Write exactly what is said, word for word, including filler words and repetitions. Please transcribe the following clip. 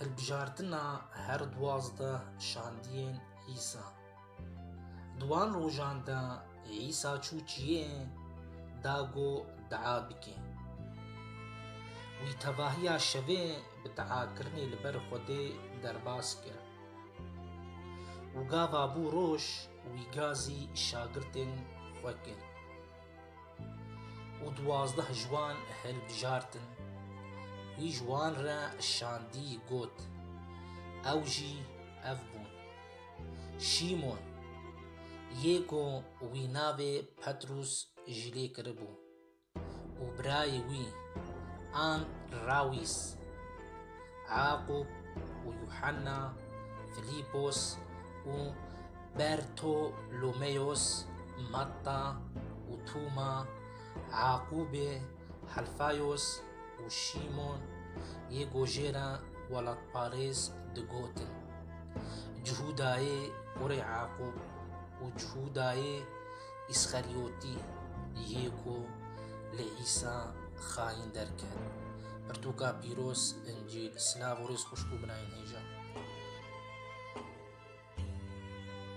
Hilbijartina her duwazdeh şandiyên Îsa. Di wan rojan de Îsa çû çiyê da ku dua bike. Wî tevahiya şevê bi duakirinê li ber Xwedê derbas kir. Û gava bû roj, wî gazî şagirtên xwe kir. Û duwazdeh ji wan hilbijartin. Wî ji wan re şandî got, ew jî ev bûn: Şîmon, yê ku wî navê Petrûs jî lê kiribû, û birayê wî Andrawîs, Aqûb û Yuhanna, Filîpos û Bertolomeyos, Matta û Tûma, Aqûbê Helfayos û Şîmon yê ku jê re welatparêz digotin, Cihûdayê kurê Aqûb û Cihûdayê Îsxeriyotî yê ku li Îsa xayîn derket. Pirtûka pîroz, Încîl. Silav û rêz xweşik û binayên hêja.